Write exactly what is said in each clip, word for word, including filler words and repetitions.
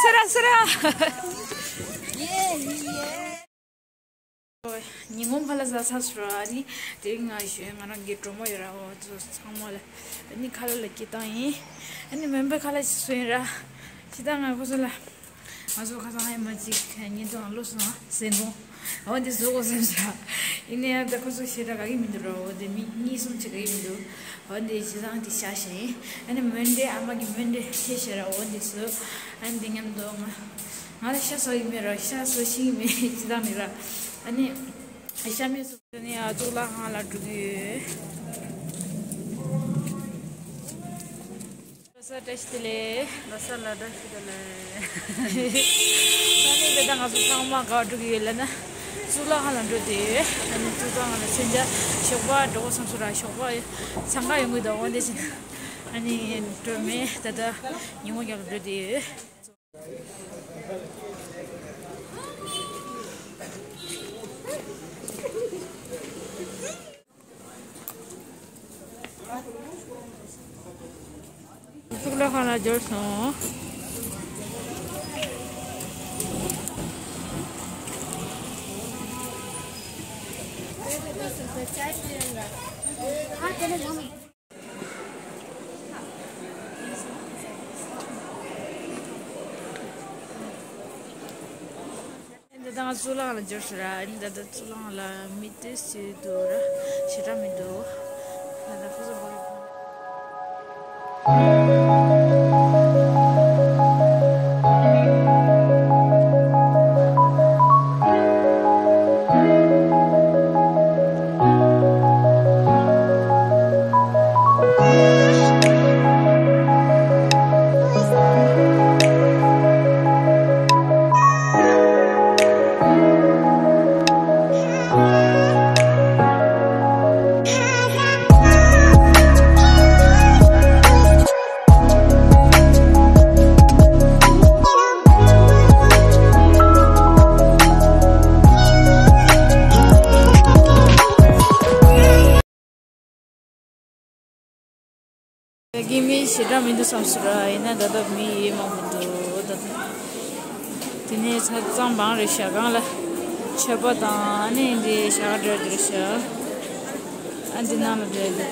སེ་ར་སེ་ར། ཉིན་གུང་ཕ་ལ་ཟ་ས་སུ་ར་ནི་དེ་རིང་ང་ཞོན་ང་རང་གི་གྲོགས་མོ་ཡོད་ར་འོ་ཚོ་ཚང་མ་ལ་ནི་ཁ་ལ་ལ་སྐྱེ་སྟངས་ཡིན། ཨ་ནི་མོན་པའི་ཁ་ལ་ཞིག་སུ་ཡིན་ར་ཞི་ད་ང་ཁོ་ཚོ་ལ། ང་ཚོ་ཁ་སང་ཧེ་མ་ཅིག་ཉིན་ཐོ་ལོ་སོང་ཟེར་འགོ། འོ་འདི་བཟོ་གོ་སེམས་ཤ། ཡིན་ནའི་ཡང་ད་ཁོ་ཚོ་ཞེ་དྲག་ག་གི་མི་འདུག་ར། འོ་འདི་མི་གཉིས་གསུམ་ཅིག་ག་གི་མི་འདུག་འོ་འདི་ཞི་ད་འདི་ཤ་ཞེ་ཡིན། ཨ་ནི་མོན་འདྲེ་ཨ་མ་གི་མོན་འདྲེ་ཤེས་ཤེས་ར། འོ་འདི་བཟོ། ཨ་ནི་འདི་མཉམ་དུ་ང་ང་ལ་ཤ་བཟོ་གི་མེད་ར། ཤ་བཟོ་ཤེས་གི་མེད་ཞི་ད་མི་ར། ཨ་ནི་ཤ་མེད་སོ། ཨ་ནི་ཨ་ཙུག་ལག་ཁང་ལ་འགྲོ་གི་ཡོད། ལོ་གསར་བཀྲ་ཤིས་བདེ་ལེགས། ལོ་གསར་ལ་བཀྲ་ཤིས་བདེ་ལེགས། ད་ནི་ད་ལྟ་ང་ཚོ་ཚང་མ་ག་པར་འགྲོ་གི་ཡོད་ལབ་ན། གཙུག་ལག་ཁང་ལ་འགྲོ་བསྡད་ཡོད། ད་ནི་གཙུག་ལག་ཁང་ལ་མཚོན་ཆ་ཞོགས་པ་འགྲོ་དགོས་བསམ་སོང་ར། ཞོགས་པ་འཚང་ཁ་ཡོང་གི་འདུག་འོ་འདི་བཞིན། ཨ་ནི་འགྲོ་མེད་ད་ལྟ་ཉིན་མོ་རྒྱག་འགྲོ་བསྡད་ཡོད། གཙུག་ལག་ཁང་ལ་འབྱོར་སོང་། འདི་དང་གཙུག་ལག་ཁང་ལ་འབྱོར་སོང་ར། འདི་ད་གཙུག་ལག་ཁང་ལ་མི་དེ་སུ་འདུག་ར། ཞེ་དྲག་མི་འདུག་ད་ལྟ་ཁོ་ཚོ་བོར། ད་གིན་མི་ཞེ་དྲག་མི་འདུག་བསམ་སོང་ར། ཡིན་ན་ད་ལྟ་མི་ཡེ་མང་པོ་འདུག་ད་ལྟ་དེ་ནས་ཆ་ཚང་བང་རེད་ཤག་སྒང་ལ་མཆོད་པ་དང་ཨ་ནི་འདི་ཞག་སྒྲ་འདྲ་ཤག་ཨ་འདི་ནང་ལ་འདྲ་འདི།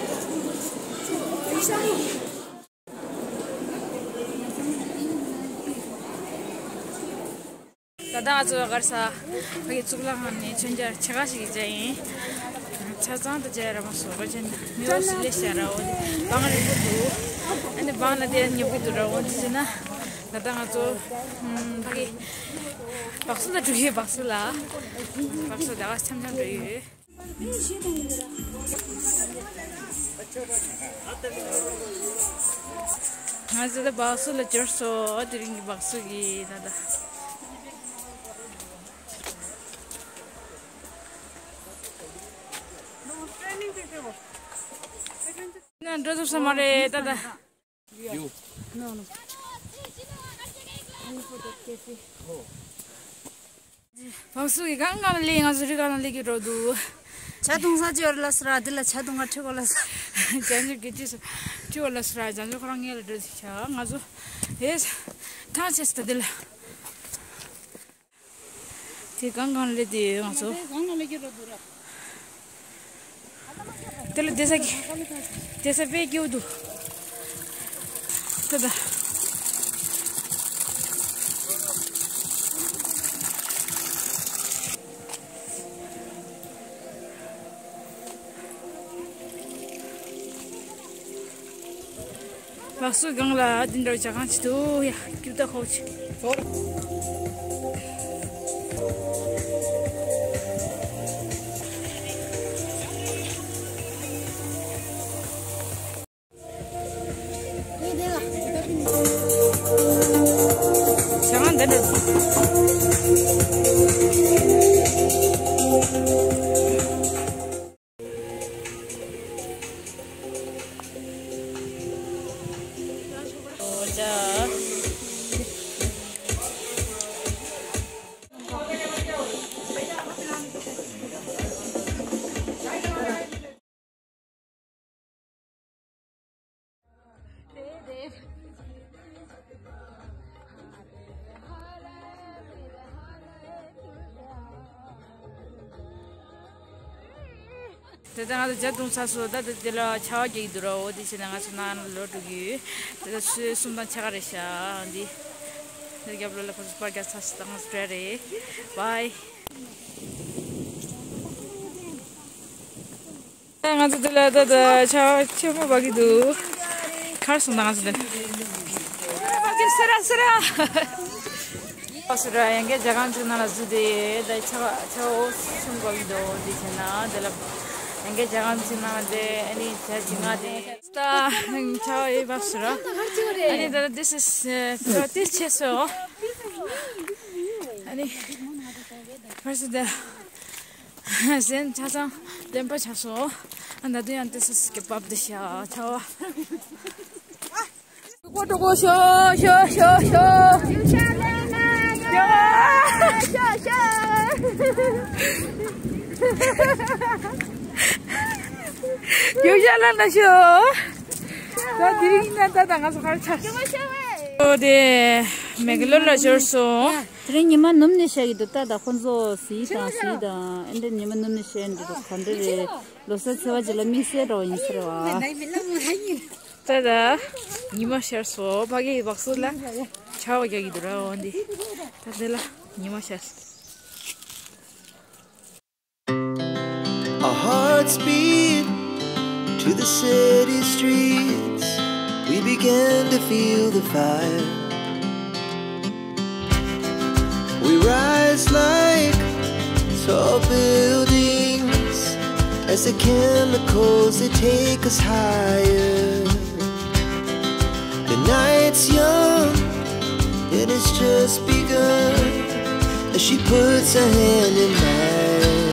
ད་ལྟ་ང་ཚོ་གར་ས་ཕ་གི་གཙུག་ལག་ཁང་ནས་མཆོད་མཇལ་ཆེ་ཁ་ཞིག་མཇལ་ཡིན། ཆ་ཚང་དུ་མཇལ་ར་མ་སོང་ར། ཅན་མི་འོ་སི་ལེ་ཤ་ར། འོ་དེ་བང་རིང་པོ་འདུག་ཨ་ནི་བང་ལ་དེ་ཉོ་གི་འདུག་ར། འོ་དེ་བྱས་ན་ད་ལྟ་ང་ཚོ་ཕ་གི་བག་སུ་ལ་འགྲོ་ཡོད། བག་སུ་ལ་བག་སུ་ཟླ་བ་འཆམ་འཆམ་འགྲོ་ཡོད། ང་ཚོ་ད་བག་སུ་ལ་འབྱོར་སོང་། དེ་རིང་གི་བག་སུ་གི་ད་ལྟ་ན་འགྲོ་ཐུབ་ས་མ་རེད་ད་ལྟ། You. No, no. Only for that cafe. བག་སུ་གི་གང་གང་ལས་ང་ཚོ་རི་གང་ལ་ལས་ཀྱི་འགྲོ་འདུག་ཇ་འཐུང་ས་ཅི་ཡོད་ལ་སི་ར། འདི་ལ་ཇ་འཐུང་ག་ཁྲིད་གོ་ལ་སི། ཇ་འཇུ་གི་ཅི་སུ་ཁྲིད་གོ་ལ་སི་ར། ཇ་འཇུ་ཁོ་རང་ངེད་ལ་འགྲོ་ཟིག་ཆ་ང་ཚོ་ཨེ་ཐང་ཆད་སི་ད་འདི་ལ། དེ་གང་གང་ལས་དེ་ང་ཚོ། གང་ལ་ལས་ཀྱི་འགྲོ་འདུག་ར། དེ་ལ་བསྡད་ས་གི། བསྡད་ས་དཔེ་སྐྱིད་པོ་འདུག་ད་ད། བག་སུ་སྒང་ལ་འདི་འདྲ་ཇ་ཁང་ཅིག་འདུག་ཡ། སྐྱིད་པོ་ད་ཁོག་ཅིག་ཞང་འདི་འདྲ། དེ་ལྟར་ང་ཚོ་ཇ་བཏུང་ཚར་སོང་། ད་དེ་དེ་ལ་ཆར་པ་རྒྱག་གི་འདུག་ར། འོ་དེ་བྱས་ནས་ང་ཚོ་ནང་ལ་ལོག་འགྲོ་གི་ཡོད། དེ་ལ་ཆུ་ཚོད་གསུམ་དང་ཕྱེད་ཀ་རེད་ཤག་འདི། དེ་རྒྱབ་ལོགས་ལ་ཁོ་ཚོ་པར་རྒྱག་ཚར་སོང་། ད་ང་ཚོ་འགྲོ་ཡ་རེད། བཱའི། ད་ང་ཚོ་དེ་ལ་ད་ད་ཆར་པ་ཆེན་པོ་འབབ་ཀྱི་འདུག་གར་སོང་། ད་ང་ཚོ་དེ་ལ་ཕ་གི་སེ་ར་སེ་ར། ཨོ་སི་ཊྲེ་ལི་ཡ་ཡང་གི་ཇ་ཁང་ཅིག་ནང་ལ་འཛུལ་ཏེ། ད་ཆར་པ་ཆར་པ་འོ་ཆུང་འབབ་ཀྱི་འདུག་འདི་བྱས་ན་དེ་ལ་ཡང་གི་ཇ་ཁང་ཅིག་ནང་ལ་དེ་ཨ་ནི་ཇ་ཅིག་མངགས་ཏེ། ད་ཆར་པ་ཡི་བབས་སོང་ར། ཨ་ནི་ད་this is ཏི་ཤི་ཆེ་སོང་། ཨ་ནི་ཕར་སི་དེ་གཟན་ཆ་ཚང་བདེན་པ་ཆགས་སོང་། ཨ་ད་དུང་ཡང་ཏི་ཤི་གི་བབས་ཏེ་ཤག་ཆར་པ། ཀོ་ཀོ་ཤོ་ཤོ་ཤོ་ཤོ། ཤོ་ཤོ་ཤོ། ཡོ་ཤ་ལ་ན་ཤོ། ད་དེ་རིང་ན་ད་ད་ང་ཚོ་གར་ཆགས། ཨོ་དེ་མེག་ལོར་ལ་འབྱོར་སོང་། དེ་རིང་ཉི་མ་ནུབ་ནས་ཤར་གྱི་འདུག་ད་ད་ཁོ་ཚོ་གཟིགས་དང་གཟིགས་དང་། ཨེ་འདྲ་ཉི་མ་ནུབ་ནས་ཤར་འདི་འདུག་ག་འདྲ་རེད། ལོ་གསར་ཚེས་པ་གཅིག་ལ་དམིགས་བསལ་འདྲ་བ་ཡིན་ས་རེད་བ། ད་ད་ཉི་མ་ཤར་སོང་། ཕ་གིའི་བག་སུ་ལ་ཆར་པ་རྒྱག་གི་འདུག་ར། འོ་འདི་ད་དེ་ལ་ཉི་མ་ཤར་སོང་། Our hearts beat to the city streets. We begin to feel the fire. We rise like tall buildings as the chemicals, they take us higher. The night's young and it's just begun. As she puts her hand